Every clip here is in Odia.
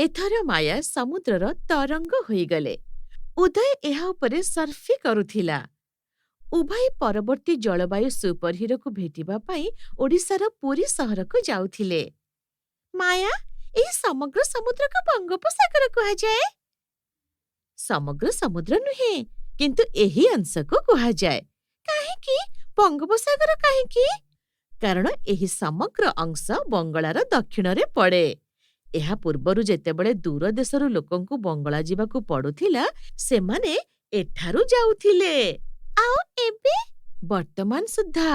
ଏଥର ମାୟା ସମୁଦ୍ରର ତରଙ୍ଗ ହୋଇଗଲେ। ଉଦୟ ଏହା ଉପରେ ସର୍ଫି କରୁଥିଲା। ଉଭୟେ ପରବର୍ତ୍ତୀ ଜଳବାୟୁ ସୁପରହିରୋକୁ ଭେଟିବା ପାଇଁ ଓଡ଼ିଶାର ପୁରୀ ସହରକୁ ଯାଉଥିଲେ। ମାୟା, ଏହି ସମଗ୍ର ସମୁଦ୍ରକୁ ବଙ୍ଗୋପସାଗର କୁହାଯାଏ? ସମଗ୍ର ସମୁଦ୍ର ନୁହେଁ, କିନ୍ତୁ ଏହି ଅଂଶକୁ କୁହାଯାଏ। କାହିଁକି? ବଙ୍ଗୋପସାଗର କାହିଁକି? କାରଣ ଏହି ସମଗ୍ର ଅଂଶ ବଙ୍ଗଳାର ଦକ୍ଷିଣରେ ପଡ଼େ। ଏହା ପୂର୍ବରୁ ଯେତେବେଳେ ଦୂର ଦେଶରୁ ଲୋକଙ୍କୁ ବଙ୍ଗଳା ଯିବାକୁ ପଡୁଥିଲା, ସେମାନେ ଏଠାରୁ ଯାଉଥିଲେ। ଆଉ ଏବେ? ବର୍ତ୍ତମାନ ସୁଦ୍ଧା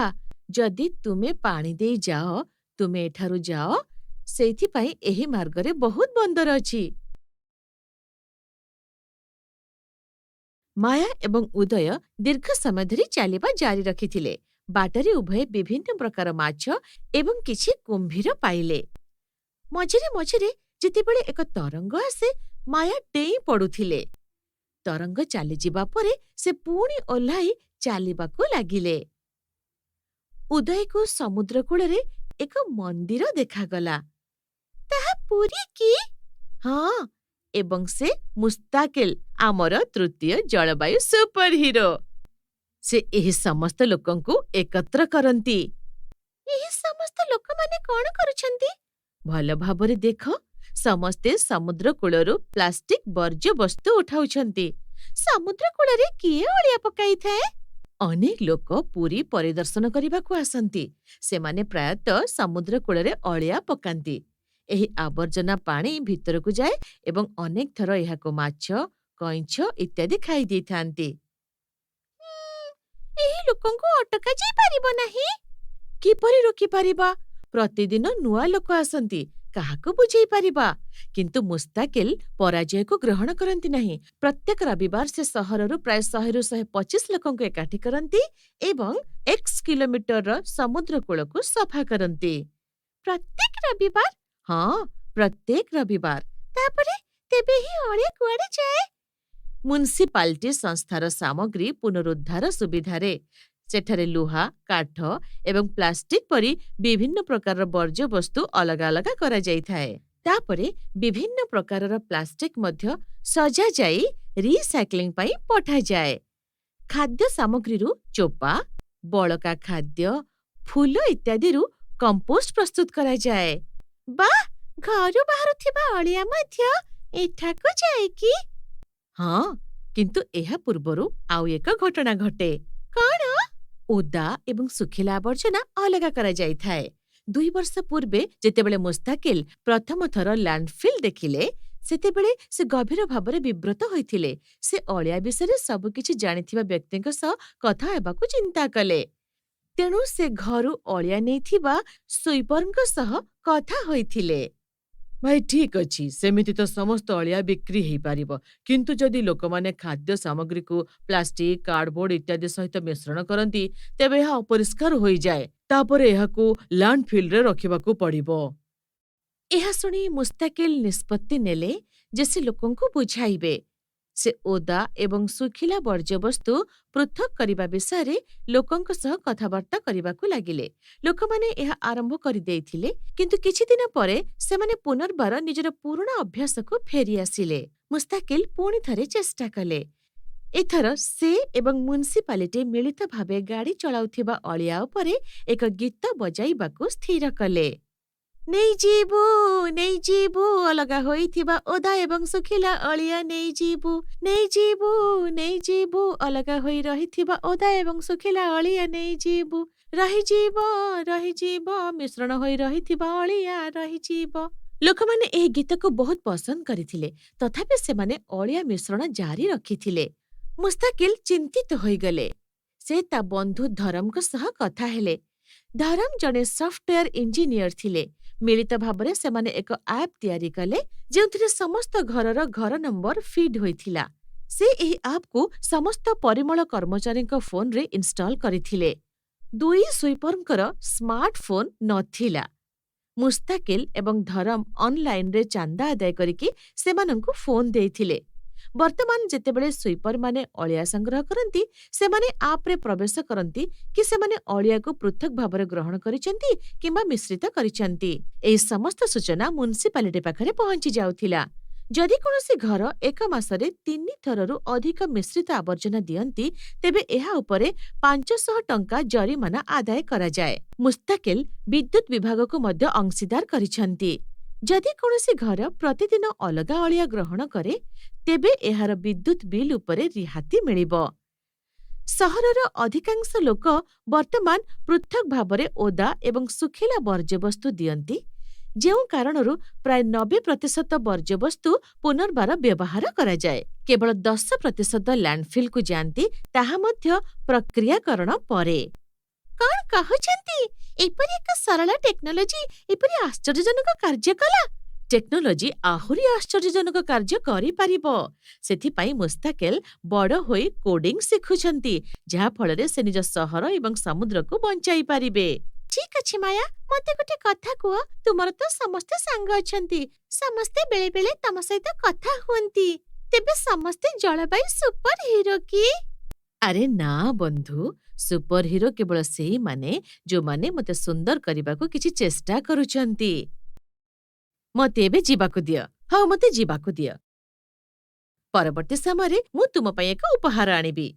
ଯଦି ତୁମେ ପାଣି ଦେଇ ଯାଅ, ତୁମେ ଏଠାରୁ ଯାଅ, ସେଇଥିପାଇଁ ଏହି ମାର୍ଗରେ ବହୁତ ବନ୍ଦର ଅଛି। ମାୟା ଏବଂ ଉଦୟ ଦୀର୍ଘ ସମୟ ଧରି ଚାଲିବା ଜାରି ରଖିଥିଲେ। ବାଟରେ ଉଭୟେ ବିଭିନ୍ନ ପ୍ରକାର ମାଛ ଏବଂ କିଛି କୁମ୍ଭୀର ପାଇଲେ। ମଝିରେ ମଝିରେ ଯେତେବେଳେ ଏକ ତରଙ୍ଗ ଆସେ, ମାୟା ଡେଇଁ ପଡ଼ୁଥିଲେ। ତରଙ୍ଗ ଚାଲିଯିବା ପରେ ସେ ପୁଣି ଓହ୍ଲାଇ ଚାଲିବାକୁ ଲାଗିଲେ। ଉଦୟକୁ ସମୁଦ୍ର କୂଳରେ ଏକ ମନ୍ଦିର ଦେଖାଗଲା। ତାହା ପୁରୀ କି? ହଁ, ଏବଂ ସେ ମୁସ୍ତାକିଲ, ଆମର ତୃତୀୟ ଜଳବାୟୁ ସୁପରହିରୋ। ସେ ଏହି ସମସ୍ତ ଲୋକଙ୍କୁ ଏକତ୍ର କରନ୍ତି। ଏହି ସମସ୍ତ ଲୋକମାନେ କଣ କରୁଛନ୍ତି? ଭଲ ଭାବରେ ଦେଖ, ସମସ୍ତେ ସମୁଦ୍ର କୂଳରୁ ପ୍ଲାଷ୍ଟିକ୍ ବର୍ଜ୍ୟବସ୍ତୁ ଉଠାଉଛନ୍ତି। ସମୁଦ୍ର କୂଳରେ କିଏ ଅଳିଆ ପକାଇଥାଏ? ଅନେକ ଲୋକ ପୁରୀ ପରିଦର୍ଶନ କରିବାକୁ ଆସନ୍ତି। ସେମାନେ ପ୍ରାୟତଃ ସମୁଦ୍ର କୂଳରେ ଅଳିଆ ପକାନ୍ତି। ଏହି ଆବର୍ଜନା ପାଣି ଭିତରକୁ ଯାଏ ଏବଂ ଅନେକ ଥର ଏହାକୁ ମାଛ, କଇଁଛ ଇତ୍ୟାଦି ଖାଇ ଦେଇଥାନ୍ତି। ଏହି ଲୋକଙ୍କୁ ଅଟକା ଯାଇପାରିବ ନାହିଁ? କିପରି ରୋକିପାରିବା? ପ୍ରତିଦିନ ନୂଆ ଲୋକ ଆସନ୍ତି। କାହାକୁ ବୁଝେଇ ପାରିବା? କିନ୍ତୁ ମୁସ୍ତାକିଲ ପରାଜୟକୁ ଗ୍ରହଣ କରନ୍ତି ନାହିଁ। ପ୍ରତ୍ୟେକ ରବିବାର ସେ ସହରରୁ ପ୍ରାୟ 100ରୁ 125 ଲୋକଙ୍କୁ ଏକାଠି କରନ୍ତି ଏବଂ ଏକ୍ସ କିଲୋମିଟରର ସମୁଦ୍ର କୂଳକୁ ସଫା କରନ୍ତି। ପ୍ରତ୍ୟେକ ରବିବାର? ହଁ, ପ୍ରତ୍ୟେକ ରବିବାର। ତାପରେ ତେବେ ଏହି ଅଳିଆ କୁଆଡ଼େ ଯାଏ? ମ୍ୟୁନିସିପାଲିଟି ସଂସ୍ଥାର ସାମଗ୍ରୀ ପୁନରୁଦ୍ଧାର ସୁବିଧାରେ। ସେଠାରେ ଲୁହା, କାଠ ଏବଂ ପ୍ଲାଷ୍ଟିକ୍ ପରି ବିଭିନ୍ନ ପ୍ରକାରର ବର୍ଜ୍ୟବସ୍ତୁ ଅଲଗା ଅଲଗା କରାଯାଇଥାଏ। ତାପରେ ବିଭିନ୍ନ ପ୍ରକାରର ପ୍ଲାଷ୍ଟିକ୍ ମଧ୍ୟ ସଜାଯାଇ ରିସାଇକ୍ଲିଂ ପାଇଁ ପଠାଯାଏ। ଖାଦ୍ୟ ସାମଗ୍ରୀରୁ ଚୋପା, ବଳକା ଖାଦ୍ୟ, ଫୁଲ ଇତ୍ୟାଦିରୁ କମ୍ପୋଷ୍ଟ ପ୍ରସ୍ତୁତ କରାଯାଏ। ବାଃ! ଘରୁ ବାହାରୁଥିବା ଅଳିଆ ମଧ୍ୟ ଏଠାକୁ ଯାଏ କି? ହଁ, କିନ୍ତୁ ଏହା ପୂର୍ବରୁ ଆଉ ଏକ ଘଟଣା ଘଟେ। କଣ? ଓଦା ଏବଂ ଶୁଖିଲା ଆବର୍ଜନା ଅଲଗା କରାଯାଇଥାଏ। 2 ବର୍ଷ ପୂର୍ବେ ଯେତେବେଳେ ମୁସ୍ତାକିଲ ପ୍ରଥମ ଥର ଲ୍ୟାଣ୍ଡଫିଲ୍ ଦେଖିଲେ, ସେତେବେଳେ ସେ ଗଭୀର ଭାବରେ ବିବ୍ରତ ହୋଇଥିଲେ। ସେ ଅଳିଆ ବିଷୟରେ ସବୁକିଛି ଜାଣିଥିବା ବ୍ୟକ୍ତିଙ୍କ ସହ କଥା ହେବାକୁ ଚିନ୍ତା କଲେ। ତେଣୁ ସେ ଘରୁ ଅଳିଆ ନେଇଥିବା ସୁଇପରଙ୍କ ସହ କଥା ହୋଇଥିଲେ। ଭାଇ, ଠିକ୍ ଅଛି, ସେମିତି ତ ସମସ୍ତ ଅଳିଆ ବିକ୍ରି ହେଇପାରିବ, କିନ୍ତୁ ଯଦି ଲୋକମାନେ ଖାଦ୍ୟ ସାମଗ୍ରୀକୁ ପ୍ଲାଷ୍ଟିକ୍, କାର୍ଡବୋର୍ଡ ଇତ୍ୟାଦି ସହିତ ମିଶ୍ରଣ କରନ୍ତି, ତେବେ ଏହା ଅପରିଷ୍କାର ହୋଇଯାଏ। ତାପରେ ଏହାକୁ ଲ୍ୟାଣ୍ଡଫିଲ୍‌ରେ ରଖିବାକୁ ପଡ଼ିବ। ଏହା ଶୁଣି ମୁସ୍ତାକିଲ ନିଷ୍ପତ୍ତି ନେଲେ ଯେ ସେ ଲୋକଙ୍କୁ ବୁଝାଇବେ। ସେ ଓଦା ଏବଂ ଶୁଖିଲା ବର୍ଜ୍ୟବସ୍ତୁ ପୃଥକ୍ କରିବା ବିଷୟରେ ଲୋକଙ୍କ ସହ କଥାବାର୍ତ୍ତା କରିବାକୁ ଲାଗିଲେ। ଲୋକମାନେ ଏହା ଆରମ୍ଭ କରିଦେଇଥିଲେ, କିନ୍ତୁ କିଛି ଦିନ ପରେ ସେମାନେ ପୁନର୍ବାର ନିଜର ପୁରୁଣା ଅଭ୍ୟାସକୁ ଫେରିଆସିଲେ। ମୁସ୍ତାକିଲ ପୁଣି ଥରେ ଚେଷ୍ଟା କଲେ। ଏଥର ସେ ଏବଂ ମ୍ୟୁନିସିପାଲିଟି ମିଳିତ ଭାବେ ଗାଡ଼ି ଚଳାଉଥିବା ଅଳିଆ ଉପରେ ଏକ ଗୀତ ବଜାଇବାକୁ ସ୍ଥିର କଲେ। ନେଇଯିବୁ, ନେଇଯିବୁ, ଅଲଗା ହୋଇଥିବା ଓଦା ଏବଂ ଶୁଖିଲା ଅଳିଆ ନେଇଯିବୁ। ନେଇଯିବୁ, ନେଇଯିବୁ, ଅଲଗା ହୋଇ ରହିଥିବା ଓଦା ଏବଂ ଶୁଖିଲା ଅଳିଆ ନେଇଯିବୁ। ରହିଯିବ, ରହିଯିବ, ମିଶ୍ରଣ ହୋଇ ରହିଥିବା ଅଳିଆ ରହିଯିବ। ଲୋକମାନେ ଏହି ଗୀତକୁ ବହୁତ ପସନ୍ଦ କରିଥିଲେ, ତଥାପି ସେମାନେ ଅଳିଆ ମିଶ୍ରଣ ଜାରି ରଖିଥିଲେ। ମୁସ୍ତାକିଲ ଚିନ୍ତିତ ହୋଇଗଲେ। ସେ ତା ବନ୍ଧୁ ଧରମଙ୍କ ସହ କଥା ହେଲେ। ଧରମ ଜଣେ ସଫ୍ଟୱେୟାର ଇଞ୍ଜିନିୟର ଥିଲେ। ମିଳିତ ଭାବରେ ସେମାନେ ଏକ ଆପ୍ ତିଆରି କଲେ, ଯେଉଁଥିରେ ସମସ୍ତ ଘରର ଘର ନମ୍ବର ଫିଡ୍ ହୋଇଥିଲା। ସେ ଏହି ଆପ୍‌କୁ ସମସ୍ତ ପରିମଳ କର୍ମଚାରୀଙ୍କ ଫୋନରେ ଇନଷ୍ଟଲ୍ କରିଥିଲେ। ଦୁଇ ସୁଇପରଙ୍କର ସ୍ମାର୍ଟଫୋନ୍ ନଥିଲା। ମୁସ୍ତାକିଲ ଏବଂ ଧରମ ଅନଲାଇନରେ ଚାନ୍ଦା ଆଦାୟ କରିକି ସେମାନଙ୍କୁ ଫୋନ୍ ଦେଇଥିଲେ। ବର୍ତ୍ତମାନ ଯେତେବେଳେ ସୁଇପରମାନେ ଅଳିଆ ସଂଗ୍ରହ କରନ୍ତି, ସେମାନେ ଆପ୍‌ରେ ପ୍ରବେଶ କରନ୍ତି କି ସେମାନେ ଅଳିଆକୁ ପୃଥକ୍ ଭାବରେ ଗ୍ରହଣ କରିଛନ୍ତି କିମ୍ବା ମିଶ୍ରିତ କରିଛନ୍ତି। ଏହି ସମସ୍ତ ସୂଚନା ମ୍ୟୁନିସିପାଲିଟି ପାଖରେ ପହଞ୍ଚିଯାଉଥିଲା। ଯଦି କୌଣସି ଘର ଏକ ମାସରେ ତିନିଥରରୁ ଅଧିକ ମିଶ୍ରିତ ଆବର୍ଜନା ଦିଅନ୍ତି, ତେବେ ଏହା ଉପରେ 500 ଟଙ୍କା ଜରିମାନା ଆଦାୟ କରାଯାଏ। ମୁସ୍ତାକିଲ୍ ବିଦ୍ୟୁତ ବିଭାଗକୁ ମଧ୍ୟ ଅଂଶୀଦାର କରିଛନ୍ତି। ଯଦି କୌଣସି ଘର ପ୍ରତିଦିନ ଅଲଗା ଅଳିଆ ଗ୍ରହଣ କରେ, ତେବେ ଏହାର ବିଦ୍ୟୁତ ବିଲ୍ ଉପରେ ରିହାତି ମିଳିବ। ସହରର ଅଧିକାଂଶ ଲୋକ ବର୍ତ୍ତମାନ ପୃଥକ୍ ଭାବରେ ଓଦା ଏବଂ ଶୁଖିଲା ବର୍ଜ୍ୟବସ୍ତୁ ଦିଅନ୍ତି, ଯେଉଁ କାରଣରୁ ପ୍ରାୟ 90% ବର୍ଜ୍ୟବସ୍ତୁ ପୁନର୍ବାର ବ୍ୟବହାର କରାଯାଏ। କେବଳ 10% ଲ୍ୟାଣ୍ଡଫିଲ୍‌କୁ ଯାଆନ୍ତି, ତାହା ମଧ୍ୟ ପ୍ରକ୍ରିୟାକରଣ ପରେ। କ'ଣ କହୁଛନ୍ତି? ଏପରି ଏକ ସରଳ ଟେକ୍ନୋଲୋଜି ଏପରି ଆଶ୍ଚର୍ଯ୍ୟଜନକ କାର୍ଯ୍ୟ କଲା? ଟେକ୍ନୋଲୋଜି ଆହୁରି ଆଶ୍ଚର୍ଯ୍ୟଜନକ କାର୍ଯ୍ୟ କରିପାରିବ। ସେଥିପାଇଁ ମୁସ୍ତାକିଲ୍ ବଡ଼ ହୋଇ କୋଡିଂ ଶିଖୁଛନ୍ତି, ଯାହା ଫଳରେ ସେ ନିଜ ସହର ଏବଂ ସମୁଦ୍ରକୁ ବଞ୍ଚାଇ ପାରିବେ। ଠିକ୍ ଅଛି ମାୟା, ମତେ ଗୋଟେ କଥା କୁହ, ତୁମର ତ ସମସ୍ତେ ସାଙ୍ଗ ଅଛନ୍ତି, ସମସ୍ତେ ବେଳେବେଳେ ତମ ସହିତ କଥା ହୁଅନ୍ତି, ତେବେ ସମସ୍ତେ ଜଳବାୟୁ ସୁପରହିରୋ କି? ଆରେ ନା ବନ୍ଧୁ, ସୁପରହିରୋ କେବଳ ସେଇମାନେ ଯୋଉମାନେ ମୋତେ ସୁନ୍ଦର କରିବାକୁ କିଛି ଚେଷ୍ଟା କରୁଛନ୍ତି। ମତେ ଏବେ ଯିବାକୁ ଦିଅ। ହଉ, ମୋତେ ଯିବାକୁ ଦିଅ। ପରବର୍ତ୍ତୀ ସମୟରେ ମୁଁ ତୁମ ପାଇଁ ଏକ ଉପହାର ଆଣିବି।